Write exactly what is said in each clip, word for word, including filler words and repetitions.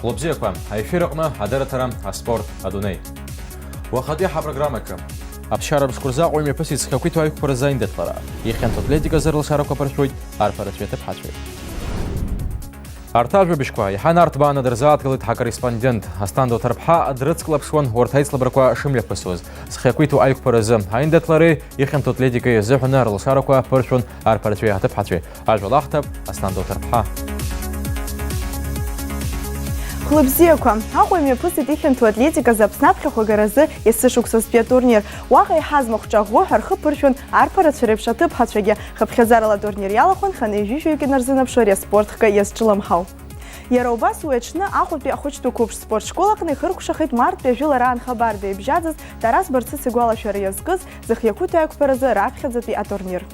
Хәлыбзиақәа, аефир аҟны адырраҭара, аспорт, адунеи. Уахатәи ҳапрограммаҿы. Аԥсшьара мшқәа рзы Аҟәа имҩаԥысит зхы ақәиҭу аиқәԥаразы аиндаҭлара. Ихьанҭоу атлетиказы рылшарақәа ԥыршәоит арԥарацәеи аҭыԥҳацәеи. Арҭ ажәабжьқәа иаҳа нарҭбааны дырзааҭгылеит ҳакорреспондент. Асҭанда Оҭарԥҳа дрыцклаԥшуан урҭ аицлабрақәа шымҩаԥысуаз. Зхы ақәиҭу аиқәԥаразы аиндаҭлареи ихьанҭоу атлетикеи азыҳәаны рылшарақәа ԥыршәон арԥарацәеи аҭыԥҳацәеи. Ажәа лаҳҭап Асҭанда Оҭарԥҳа. Хәлыбзиақәа, Аҟәа имҩаԥысит ихьанҭоу атлетиказы Аԥсны аԥхьахә агаразы есышықәсазтәи атурнир. Уаҟа иҳаз махәҿа ӷәӷәа ҳәа рхы ԥыршәон арԥарацәа реиԥш аҭыԥҳацәагьы. Хыԥхьаӡарала атурнир иалахәын хынҩажәижәаҩык инарзынаԥшуа ари аспорт хкы иазҿлымҳау. Иара убас уи аҽны Аҟәатәи ахәыҷтәы қәыԥш спорт школ аҟны ихыркәшахеит марттәи ажәылара аанхабарда ибжьаӡыз Тарас Барцыц игәалашәара иазкыз зхы иақәиҭу аиқәԥаразы раԥхьаӡатәи атурнир.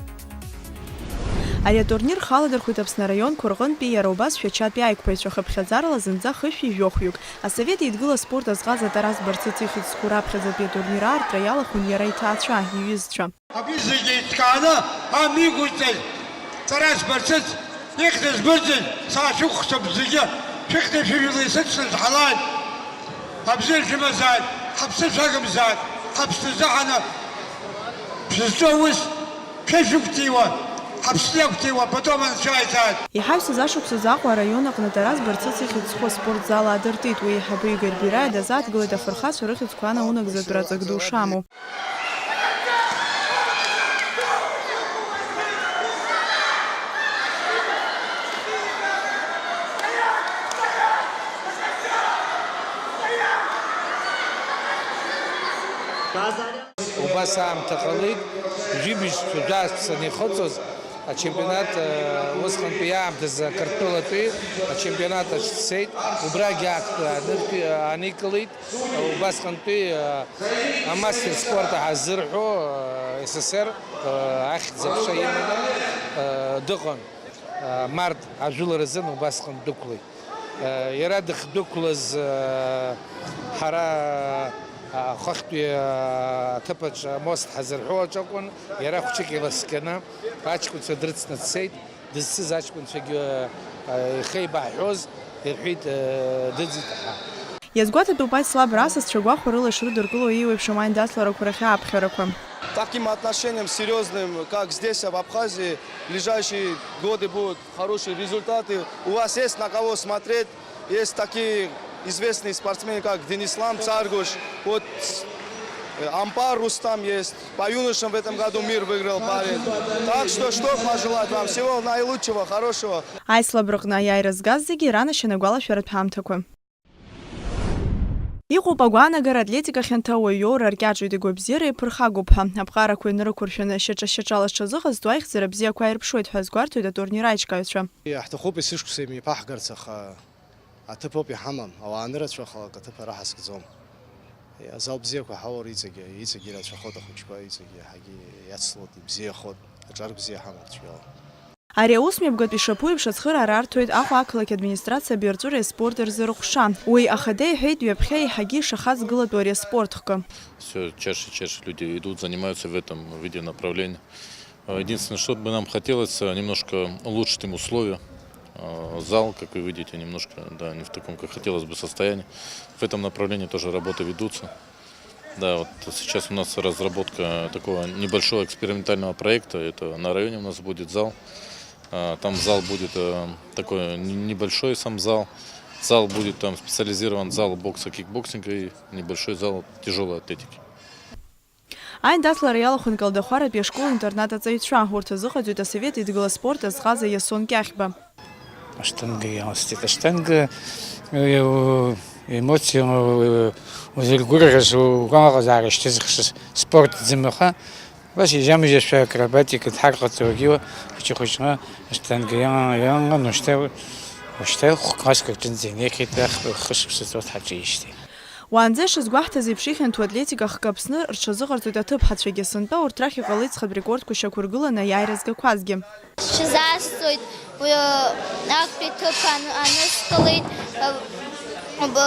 Ари атурнир халадырхәит Аԥсны араионқәа рҟынтәи иара убас Шәачатәи аиқәԥаҩцәа, хыԥхьаӡарала зынӡа хышәи жәохәҩык. Асовет Еидгыла аспорт азҟаза Тарас Барцыц ихьӡ зху раԥхьаӡатәи атурнир аартра иалахәын иара иҭаацәа, иҩызцәа. Абри зегьы еиҿкааны амҩа иқәырҵаз Тарас Барцыц ихьӡ збырӡыз саашәықәсып зегьы, шәыхьӡи шәыжәлеи сыцны сҳалааит. Абзиара шәымазааит, ҳаԥсы шәагымзааит, ҳаԥсны заҳаны шәызҿу аус шәа шәықәҵиуа, ҳаԥсны иақәҵиуа, потом анцәа иааизааит. Иҳаҩсыз ашықәсазы Аҟәа араион аҟны Тарас Барцыц ихьӡ зху аспорт зал аадыртит. Уи аиҳабы Игорь Бираиа дазааҭгылеит афырхацәа рыхьӡқәа анаунагӡатәра аҵак ду шамоу. Убас аамҭа ҟалеит, жәибжь цәажәаасҭа санихыҵуаз, ачемпионат, э, усҟантәи аамҭазы Қырҭтәылатәи ачемпионат аҿы сцеит, убрагь актәи аныртәи, э, аникылеит, убасҟантәи, э, амастер спорта ҳазырҳәо, э, С С С Р, э, ахьӡ-аԥша иманы, э, дыҟан, э, март ажәыларазын убасҟан дықәлеит. Иара дахьдәықәлаз, ҳара ахахьтәи аҭыԥаҿ амост ҳазырҳәо аҿы акәын, иара хәҷык иласкьаны аҷкәынцәа дрыцны дцеит, дызцыз аҷкәынцәагьы ихеибаҳҳәоз ирҳәеит, дыӡит ҳәа. Иазгәаҭатәуп аицлабра асасцәа гәахәарыла ишрыдыркыло еиуеиԥшым аиндаҭларақәа рахь ааԥхьарақәа. Таким отношением серьёзным, как здесь, в Абхазии, ближайшие годы будут хорошие результаты. У вас есть на кого смотреть. Есть такие известные спортсмены, как Денислам Царгуш, вот, э, Ампар Рустам есть. По юношам в этом году мир выиграл парень. Так что, что пожелать вам? Всего наилучшего, хорошего. Аицлабраҟны аиааира згаз зегьы иранашьан агәалашәаратә ҳамҭақәа. Иҟоуп агәаанагара атлетика хьанҭа уаҩ иоура аркьаҿуеит, игәабзиара иаԥырхагоуп ҳәа. Аԥҟарақәа инарықәыршәаны, шьаҿа-шьаҿала зҽазыҟазҵо аихьӡара бзиақәа аирԥшуеит ҳәа азгәарҭоит атурнир аиҿкааҩцәа. Иаҳҭахуп есышықәса имҩаԥаҳгарц, аха аҭыԥ ауп иҳамам, ауаа анырацәахалак аҭыԥ ара ҳазкӡом. Азал бзиақәа ҳаур иҵегьы, иҵегьы ирацәахоит ахәыҷқәа, иҵегьы иаҳагьы иацлоит, ибзиахоит, аҿар бзиа ҳамоуп цәгьала. Ари аус мҩаԥгатә ишаԥу еиԥш ацхыраара арҭоит Аҟәа ақалақь администрациа абаҩрҵәыреи аспорти рзы рыҟәша. Уи ахада иҳәеит, ҩаԥхьа еиҳагьы ишахаз гылатәу ари аспорт хкы. Всё чаще и чаще люди идут, занимаются в этом виде направления. Э, единственное, что бы нам хотелось, э, немножко улучшить им условия. Э, зал, как вы видите, немножко, да, не в таком, как хотелось бы, состоянии. В этом направлении тоже работы ведутся. Да, вот сейчас у нас разработка такого небольшого экспериментального проекта. Это на районе у нас будет зал. А, там зал будет, э, такой не-, небольшой сам зал. Зал будет там специализирован зал бокса, кикбоксинга и небольшой зал тяжелой атлетики. Аиндаҭлара иалахәын Калдахәаратәи ашкол-интернат аҵаҩцәа. Урҭ азыҟаҵоит асовет идгыла аспорт азҟаза Иасон Кьахьба. Аштанга иаласҵеит. Аштанга, э, эмоциа, э, узыргәырӷьаз, угәалаҟазаара шьҭызхыз спорт ӡымҩаха. Убас ижьа-мыжьашәа акробатика дҳарҟаҵо агьиуа хәыҷы-хәыҷла аштанга иа-, иалан, ушьҭа, ушьҭа хә-, класск аҿынӡа инеихьеит, ахԥа хышықәса ҵуа дҳаҿижьҭеи. Уаанӡа ишазгәаҳҭаз еиԥш, ихьанҭоу атлетика хкы Аԥсны рҽазыҟарҵоит аҭыԥҳацәагьы, сынтәа урҭ рахь иҟалеит зхатә рекордқәа шьақәыргыланы аиааира згақәазгьы. Сҽазаасҵоит, уи, актәи ҭыԥ ан-, анысҵалеит, б-,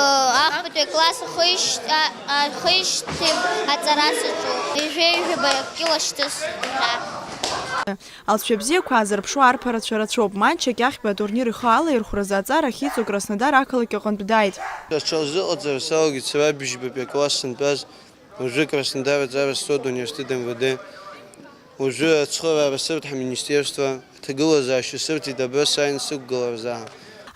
ахԥатәи акласс ахышьҭ-, а-, ахышьҭ-, аҵара саҿуп. Ҩажәеи жәаба кьыла шьҭысхьа. Алҵшәа бзиақәа аазырԥшуа арԥарацәа рацәоуп. Манча Кьахьба атурнир ихы алаирхәразы аҵара ахьиҵо Краснодар ақалақь аҟынтә дааит. Аҽазыҟаҵара салагеит сара быжьбатәи акласс сынтәаз. Уажәы Краснодар аҵара сҵоит университет МВД. Уажәы ацхыраара сырҭ ҳминистерство, аҭагылазаашьа сырҭеит абра сааины сықәгыларазы.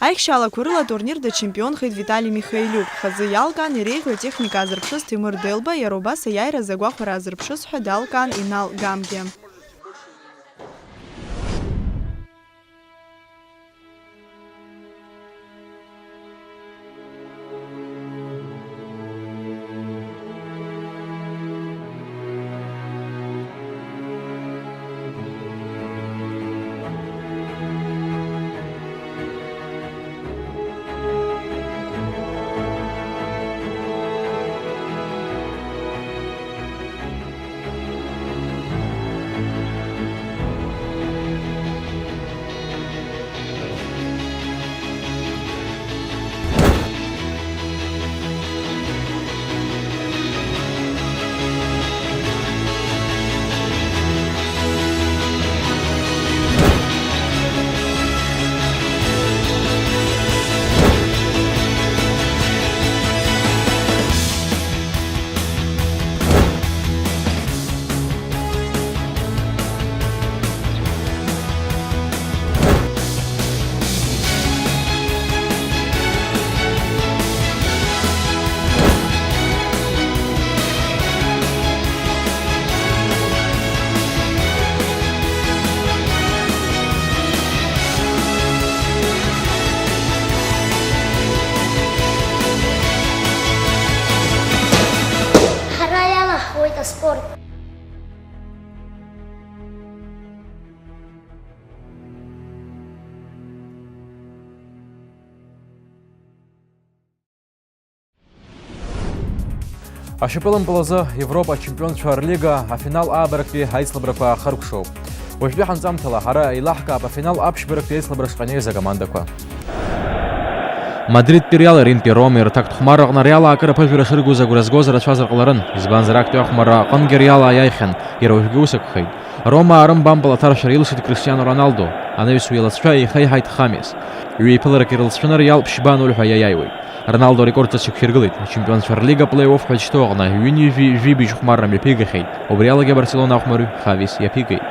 Аихшьалақәа рыла атурнир дачемпионхеит Витали Михаилиук. Хазы иалкаан иреиӷьу атехника аазырԥшыз Ҭемыр Делба, иара убас аиааиразы агәахәара аазырԥшыз ҳәа далкаан Инал Гамгьы. Ҳара иалаҳхуеит аспорт. Ашьапылампыл азы Европа ачемпионцәа рлига афинал аабарактәи аицлабрақәа ахыркәшоуп. Уажәтәи ҳанҵамҭала ҳара еилаҳкаап афинал аԥшьбарактәи аицлабра шҟа инеиз акомандақәа. Мадридтәи Реали Римтәи Ромеи рҭакԥхәмарра аҟны Реал аакыраԥыжәара шыргоз агәра згоз рацәазар ҟаларын, избанзар, актәи ахәмарра аҟынгьы Реал ааиааихьан, иара уажәгьы ус акәхеит. Рома арымбампыл аҭаршәара илшеит Криштиано Роналдо, анаҩс уи алҵшәа еихеиҳаит Хамес. Ҩеиԥыларак ирылҵшәаны Реал ԥшьба нуль ҳәа иаиааиуеит. Роналдо арекорд ҿыц иқәиргылеит, ачемпионцәа рлига плей-офф ҳәа изышьҭоу аҟны ҩынҩажәи жәибжь хәмарра мҩаԥигахьеит, убри алагьы Барселона ахәмарҩ Хавис иаԥигеит.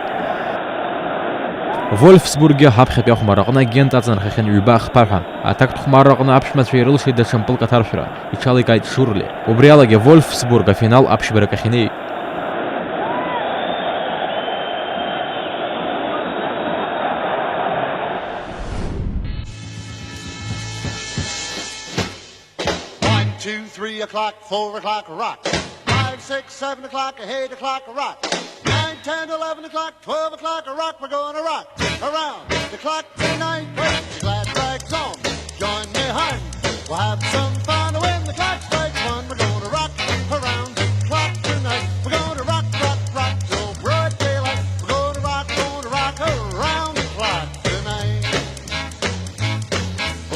Вольфсбурггьы ҳаԥхьатәи ахәмарра аҟны Гент аҵанархахьан ҩба ахԥа ҳәа. Аҭакԥхәмарра аҟны аԥшәмацәа ирылшеит даҽа мпылк аҭаршәра, иҽаликааит Шурле. Убри алагьы Вольфсбург афинал аԥшьбарак ахь инеит. One, two, three o'clock, four o'clock, rock. Five, six, seven o'clock, eight o'clock, rock. Nine, ten, eleven o'clock, twelve o'clock, rock. We're gonna rock around the clock tonight. Put your glad rags on, join me, hun. We'll have some fun when the clock strikes one. We're gonna rock around the clock tonight. We're gonna rock, rock, rock till broad daylight. We're gonna rock, gonna rock around the clock tonight.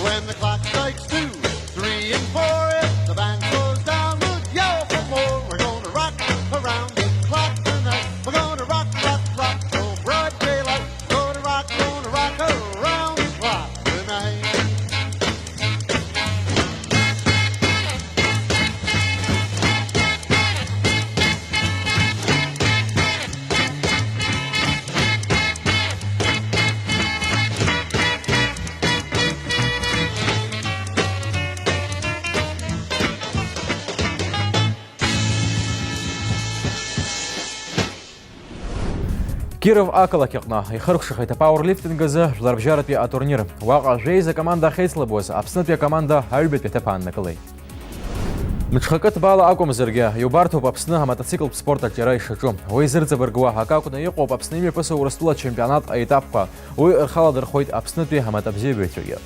When the clock strikes two, three and four, if the band slows down, we'll yell for more. We're gonna rock around the clock tonight. We're gonna rock, rock, rock till broad daylight. Gonna rock, gonna rock around the clock tonight. Киров ақалақь аҟны ихыркәшахеит апауерлифтинг азы жәларбжьаратәи атурнир. Уаҟа жәеиза команда ахьеицлабуаз, Аԥснытәи акоманда аҩбатәи аҭыԥ ааннакылеит. Мҽхакы ҭбаала акәымзаргьы, иубарҭоуп Аԥсны амотоциклтә спорт аҿиара ишаҿу. Уи зырҵабыргуа акы акәны иҟоуп Аԥсны имҩаԥысуа Урыстәыла ачемпионат аетапқәа. Уи рхы аладырхәуеит Аԥснытәи амотобзиабаҩцәагьы.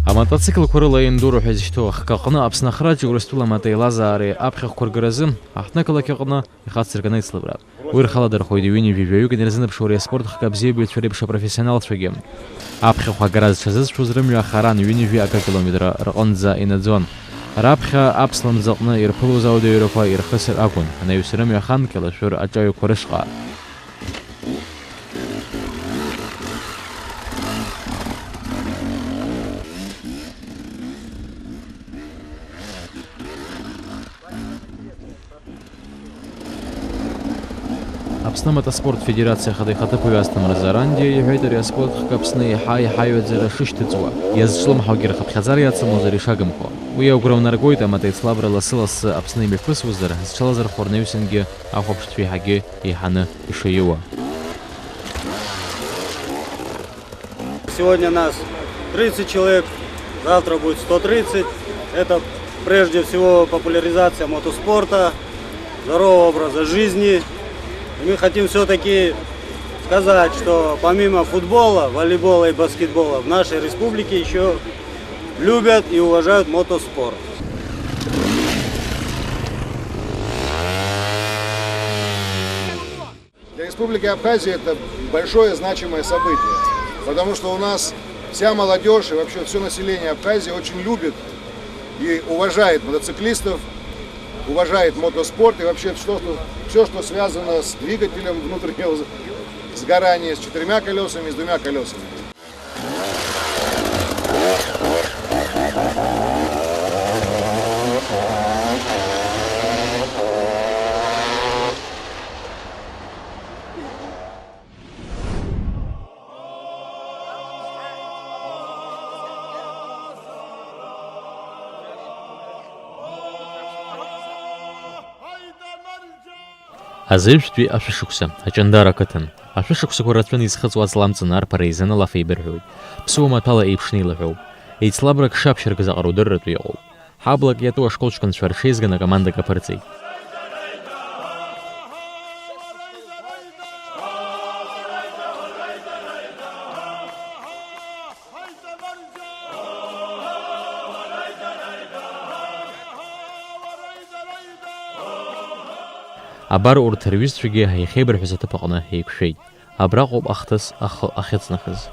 Амотоциклқәа рыла иендуро ҳәа изышьҭоу ахкы аҟны Аԥсны ахраҿы Урыстәыла амаҭеилазаареи аԥхьахәқәа ргаразы аҳҭнықалақь аҟны ихацыркын аицлабра. Уи рхаладырхәоит ҩынҩажәи жәаҩык инарзынаԥшуа ари аспорт хкы абзиабаҩцәа реиԥш апрофессионалцәагьы. Аԥхьахә агара зҽазызшәоз рымҩа ахаран ҩынҩажәи акы километр рҟынӡа инаӡон. Раԥхьа аԥслымӡ аҟны ирԥылоз ауадаҩрақәа ирхысыр акәын, анаҩс рымҩа ахан Кьалашәыр аҿаҩақәа рышҟа. Аԥсны амотоспорт федерациа ахада ихаҭыԥуаҩ Асҭамыр Зарандиа иҳәеит, ари аспорт хкы Аԥсны еиҳа-еиҳа аҩаӡара шышьҭыҵуа, иазҿлымҳаугьы рхыԥхьаӡара иацымлозар ишагымхо. Уи агәра унаргоит, амаҭеицлабра лассы-лассы Аԥсны имҩаԥысуазар, зҽалазырхәыр наҩсангьы ахәаԥшцәа еиҳагьы еиҳаны ишаиуа. Сегодня нас тридцать человек, завтра будет сто тридцать. Это прежде всего популяризация мотоспорта, здорового образа жизни. И мы хотим все-таки сказать, что помимо футбола, волейбола и баскетбола в нашей республике еще любят и уважают мотоспорт. Для Республики Абхазия это большое значимое событие, потому что у нас вся молодежь и вообще все население Абхазии очень любит и уважает мотоциклистов, уважает мотоспорт и вообще все, что, все, что связано с двигателем внутреннего сгорания, с четырьмя колесами, с двумя колесами. Азеижәтәи ашәышықәса, Аҷандара ақыҭан. Ашәышықәсақәа рацәаны изхыҵуа аҵла амҵан арԥара еизаны алаф еибырҳәоит. Ԥсуа маҭәала еиԥшны еилаҳәоуп. Еицлабрак шаԥшьыргаз аҟара удырратәы иҟоуп. Ҳаблак иатәу ашколчканцәа рҽеизганы акомандак аԥырҵеит. Абар урҭ рҩызцәагьы иахьеибырҳәаз аҭыԥ аҟны еиқәшәеит. Абраҟоуп ахҭыс ахы ахьыҵнахыз.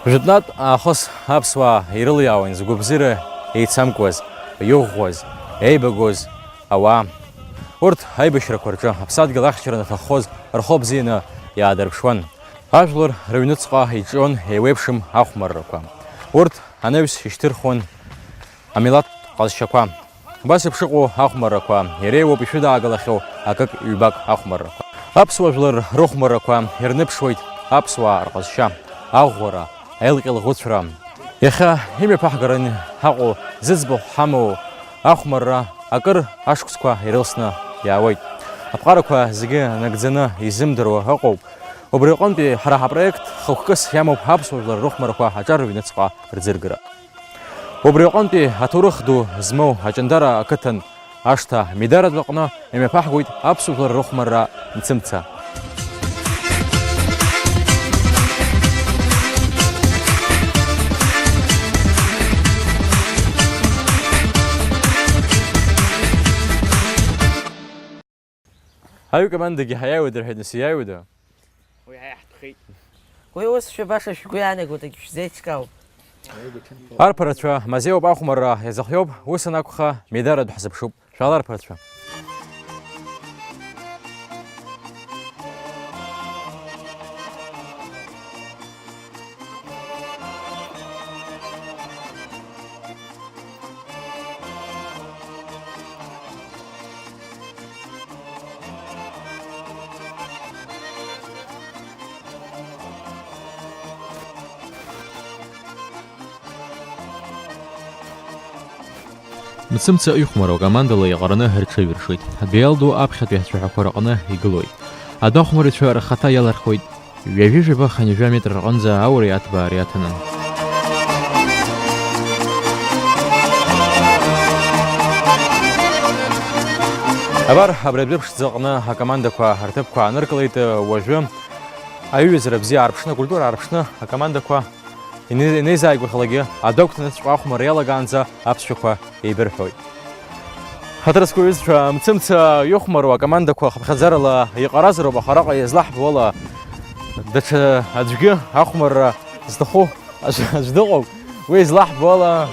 Жәытәнатә аахыс аԥсуаа ирылиаауан згәабзиара еицамкуаз, иӷәӷәаз, еибагоз ауаа. Урҭ аибашьрақәа рҿы аԥсадгьыл ахьчара анаҭаххоз рхы бзианы иаадырԥшуан. Ажәлар рыҩныҵҟа иҿион еиуеиԥшым ахәмаррақәа. Урҭ анаҩс ишьҭырхуан амилаҭтә ҟазшьақәа. Убас еиԥш ыҟоу ахәмаррақәа иреиуоуп ишәыдаагалахьоу акык-ҩбак ахәмаррақәа. Аԥсуа жәлар рыхәмаррақәа ирныԥшуеит аԥсуаа рҟазшьа, аӷәӷәара, аилҟьа-лӷәыцәра. Иахьа имҩаԥаҳгараны ҳаҟоу, зыӡбахә ҳамоу ахәмарра акыр ашықәсқәа ирылсны иаауеит. Аԥҟарақәа зегьы нагӡаны изымдыруа ыҟоуп. Убри аҟынтәи ҳара ҳапроект хықәкыс иамоуп аԥсуа жәлар рыхәмаррақәа аҿар рыҩныҵҟа рӡыргара. Убри аҟынтәи аҭоурых ду змоу Аҷандара ақыҭан ашҭа Мидаратә аҟны имҩаԥаҳгоит аԥсуа жәлар рыхәмарра мцымца. Аҩ командагьы ҳаиааиуеит рҳәеит, нас иааиуеда? Уи ҳа иаҳтәхеит. Уи ус шәа баша шәгәы иаанагоит, егьшәзеиҿкаауп. Арԥарацәа мазеиуп, ахәмарра иазыхиоуп, ус анакәха, Мидаратә ҳзыԥшуп. Шәаала, арԥарацәа. Мцымца ихәмаруа командала иаҟараны рҽеиҩыршоит. Адәеиал ду аԥхьатәи ацәаҳәақәа рҟны игылоит. Адәахәмарҩцәа рхаҭа иалархуеит. Ҩажәи жәаба хынҩажәа метр рҟынӡа аура иаҭбаара иаҭаны. Абар, абри адәы ԥшӡаҟны акомандақәа рҭыԥқәа ааныркылеит, уажәы аҩызара бзиа аарԥшны, акультура аарԥшны акомандақәа Ине-, инеизааигәахьалагьы адәы агәҭаныҵәҟьа ахәмарра иалагаанӡа аԥсшәақәа еибырҳәоит. Ҳаҭыр зқәу аҩызцәа, мцымца ихәмаруа акомандақәа хыԥхьаӡарала иҟаразароуп, аха араҟа иазлаҳбо ала, даҽа аӡәгьы ахәмарра зҭаху аӡә, аӡә дыҟоуп. Уи излаҳбо ала,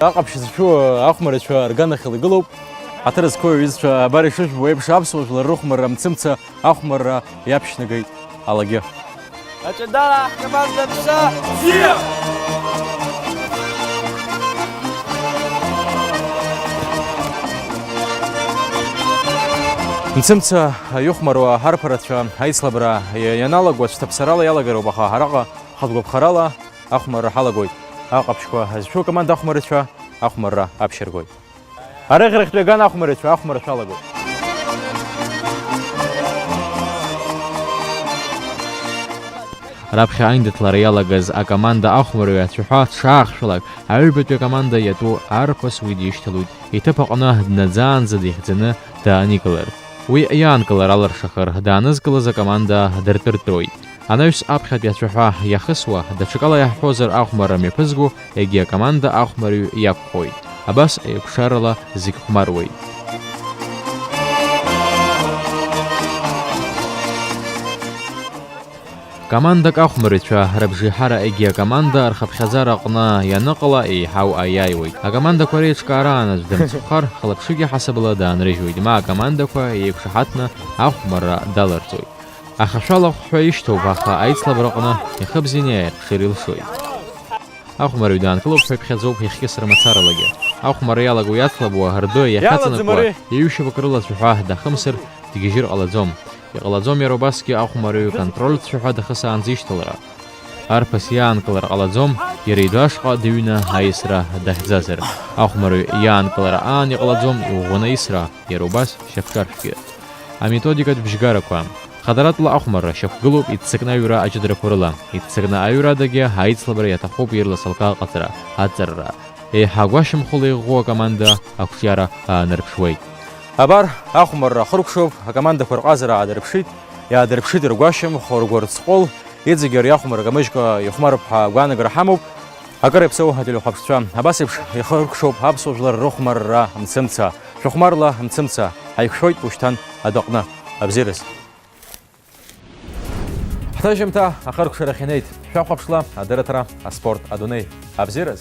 аҟаԥшь зшәу ахәмарцәа рганахьала игылоуп. Ҳаҭыр зқәу аҩызцәа, абар ишыжәбо еиԥш, аԥсуа жәлар рыхәмарра мцымца ахәмарра иаԥшьнагеит алагьы. Аҷандара аҳҭнымазда ԥсы бзиа! Мцымца ихәмаруа арԥарацәа аицлабра иа-, ианалаго, цәҭаԥсарала иалагароуп, аха араҟа хатә гәаԥхарала ахәмарра ҳалагоит. Аҟаԥшьқәа зшәу акоманда ахәмарцәа ахәмарра аԥшьаргоит. Арыӷьарахьтәи аган ахәмарцәа ахәмарра шәалагоит. Раԥхьа аиндаҭлара иалагаз акоманда ахәмарҩы ацәаҳәа дшаахшәалак, аҩбатәи акоманда иатәу арԥыс уи дишьҭалоит, иҭыԥ аҟны днаӡаанӡа дихьӡаны дааникылар. Уи иаанкылар алыршахар, даанызкылаз акоманда дыртәыртәроит. Анаҩс аԥхьатәи ацәаҳәа иахысуа, даҽакала иаҳҳәозар, ахәмарра мҩаԥызго, егьи акоманда ахәмарҩы иакәхоит. Абас еиқәшарала зегь хәмаруеит. Командак ахәмарыцәа рыбжеиҳара егьи акоманда рхыԥхьаӡара аҟны ианыҟала еиҳау аиааиуеит. Акомандақәа реиҿкаара анаӡә дымцхәхар, хылаԥшҩгьы ҳасабала даанрыжьуеит, ма акомандақәа еиқәшаҳаҭны ахәмарра даларҵоит. Ахашәала ахәҳәа ишьҭоуп, аха аицлабраҟны ихы бзианы иааирԥшыр илшоит. Ахәмарҩы даанкылоуп ҳәа иԥхьаӡоуп иахькьысыр мацаралагьы. Ахәмарра иалаго иацлабуа рдәы иахьаҵанакуа, иҩшьапык рыла ацәаҳәа дахымсыр, дгьежьыр ҟалаӡом. Иҟалаӡом иара убасгьы ахәмарҩы контрольтә цәаҳәа дахысаанӡа ишьҭалара. Арԥыс иаанкылар ҟалаӡом, иара идәы ашҟа дыҩны аисра дахьӡазар. Ахәмарҩы иаанкылара аан иҟалаӡом иӷәӷәаны аисра, иара убас шьапҿаршәгьы. Аметодикатә бжьгарақәа. Хадаратәла ахәмарра шьақәгылоуп иццакны аҩра аҷыдарақәа рыла. Иццакны аҩра адагьы аицлабра иаҭахуп ирласылкаа аҟаҵара, аҵарра. Еиҳа агәашьамхыла иӷәӷәоу акоманда ақәҿиара аанарԥшуеит. Абар, ахәмарра ахыркәшоуп, акомандақәа рҟазара аадырԥшит, иаадырԥшит ргәашьамх, ргәырҵҟәыл, иҵегьы ари ахәмарра камыжькәа ихәмаруп ҳәа агәаанагара ҳамоуп. Акыр иаԥсоу ателехәаԥшцәа, абас еиԥш ихыркәшоуп аԥсуа жәлар рыхәмарра мцымца. Шәыхәмарла мцымца, ҳаиқәшәоит ушьҭан адәаҟны. Абзиараз. Ҳҭыжьымҭа ахыркәшарахь инеит. Шәахәаԥшла адырраҭара, аспорт, адунеи. Абзиараз.